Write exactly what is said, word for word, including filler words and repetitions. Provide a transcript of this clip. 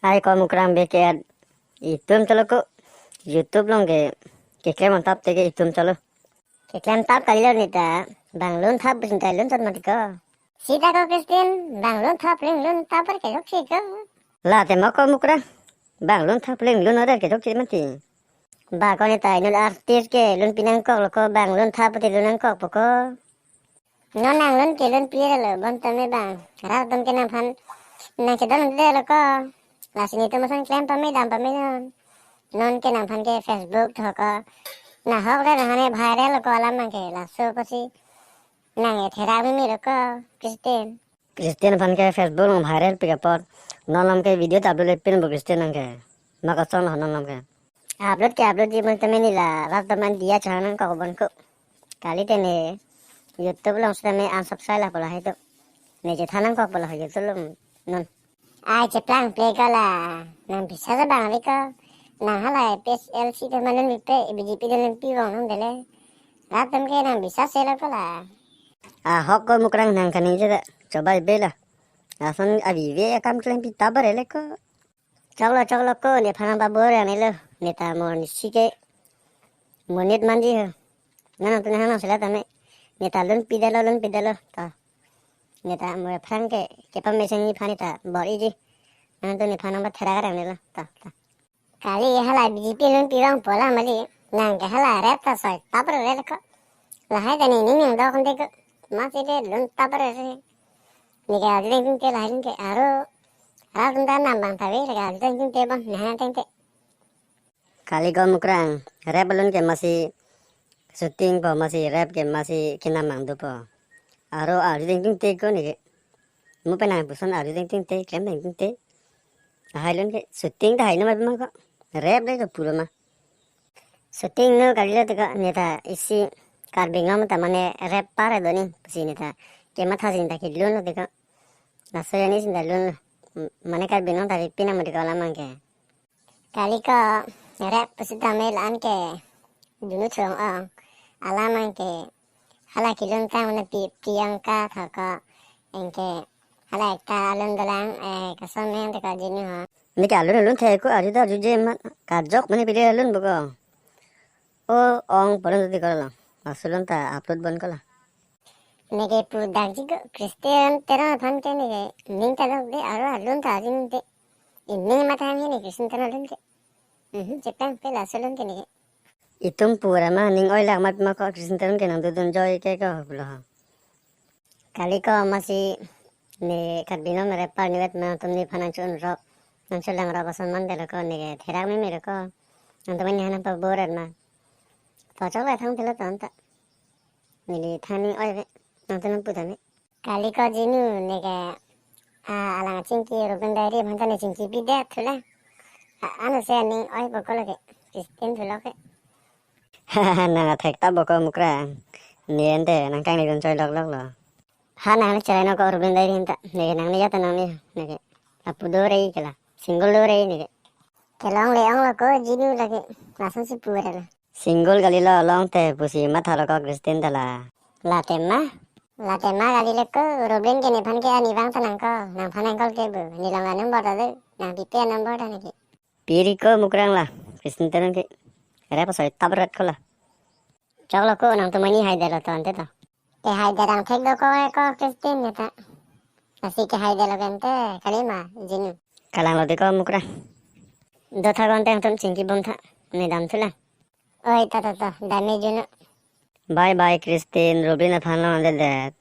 Ai ko Mukrang beke-et. Itum cholo ko. YouTube along ke keklem tap te ke itum cholo. Keklem tap kalilo neta. Bang lun thap pusi ta lun thap mati ko. Sita ko Christian, bang lun thap ling lun thap per ke jok si ko. La te mo ko Mukrang. Bang lun thap ling lun order ke jok si mati. Ba ko neta inut artist ke lun pinangkok lo ko, bang lun thap te lun nangkok po ko. Non nang lun ke lun pire lo, bonta me bang. Rat atum ke nangphan nang kedon de lo ko. Lasi netum ason klem pame dam pame non. Non ke nangphan ke Facebook tho ko. Nahok le nahane viral lo ko alam abang ke. Laso apotsi nang etherak mimi lo ko, Christian. Christian aphan ke Facebook along viral pik apot. Non alam ke video ta upload le pin bo Christian nang ke. Ma kosonlo non alam ke. Upload ke upload ji bonta me nila rat atum an diya chang nangkok bon ko. Kali te ne YouTube along sita me unsubscribe la pola hai to. Ne je than nangkok pola hai YouTube along non. Ai cheplang play ko la. Nang bisa sa bang ri ko. Nang hala APHLC te manun bipe BJP te lun pi vong nung dele. Rat atum ke nang bisa se lo ko la. Ahok ko Mukrang nang kaningje ta. Chobai be la. Lason avi ve akam klem pi ta bare le ko. Choklo choklo ko nephan nangpabor-et nelo. Neta mo nisi ke monit manji ho. Nang tu nang sela tame. Neta lun pidalo lun pidalo. Ta. Neta mo phrang ke kepamesen nephan neta bor-iji. Nang tu nephan nangpatherak nelo. Ta ta. Kali hala BJP lun pi vang pola mali. Nang ke hala rap ta soi tapro re ko. Lahai tani ning ning dok nde ko. Masi de lun tapro re. Neke arju deng tung te lahai tung te aro. Rat atum ta nam bang ta ve lake arju deng tung te bang nahana teng te. Kali ko Mukrang, rap alun ke masi shooting po masi rap ke masi kenam mang dopo. Aro arju deng tung te ko neke. Mo penang puson arju deng tung te, klem deng tung te. Lahai alun ke shooting ta hai nama pima ko. Rap le ko puro ma. Shooting no kalilo te ko neta isi Karbi Anglong ta mane rap par do ni pusi neta kematha sin ta kelun lo te ko. Laso arni sin ta lun lo. M-, mane Karbi Anglong ta pipin amo te ko alam abang ke. Kali ko rap pusi ta me la-an ke dunu chong ong. Alam abang ke hala kelun tang mane Pi-, Priyanka tho ko anke hala ekta alun dolang, eh, koson me te ko Jinu ho. Neke alun alun the ko arju ta arjuje ma kajok mane pide alun bo ko. O ong poron tati ko lo. Laso alun ta upload bon ko la. Neke pu dakji ko Christian Teron aphan ke neke ning ta dok de aro alun ta arju de. Ining matha he ne Christian Teron alun ke. Mhm, cheplang pe laso alun ke neke. Itum pura ma ning oi lak mat ma ko Christian Teron ke nang dodun joy ke ko lo. Kali ko masi ne Karbi Anglong rap par ni vet ma tum nephan nangchun rok. Nangchulang rok ason man delo ko neke therak mimi lo ko. Nang tu mane nangpabor-et ma. To choklo thang telo ton ta. Neli thani oi ve. Nang tu nang pu ta me. Kali ko Jinu neke, ah, alang chingki Ruben Diary aphan ta ne chingki pi det thu la. Ah, ano se ning oi bo ko lake. Christian thu lo ke. Nang athek ta bo ko Mukrang. Ne ente nang kangni dun choi lok lok lo. Ha nang le chai no ko Ruben Diary hin ta. Neke nang ne ya ta nang ne neke. Apu do re ke la. Single do re neke. Kelong le ong lo ko Jinu lake. Lason si pu re la. Single kalilo long te pusi matha lo ko Christian ta la. La tema. La tema kalilo ko Ruben ke nephan ke ani vang ta nang ko. Nangphan nang call ke bu. Ne long anumber ta do. Nang pipe anumber ta neke. Piri ko Mukrang la. Christian Teron ke. Rap asoi tap rat ko la. Choklo ko nang tu mane hai delo ton te to. Ke hai derang thek do ko ko Christian ne ta. Lasi ke hai delo kente kali ma Jinu. Kalang lo te ko Mukrang. Do tha kon teng tum chingki bom tha. Ne dam thu la. Oi ta ta ta dam me Jinu. Bye bye Christian, Ruben aphan long de det.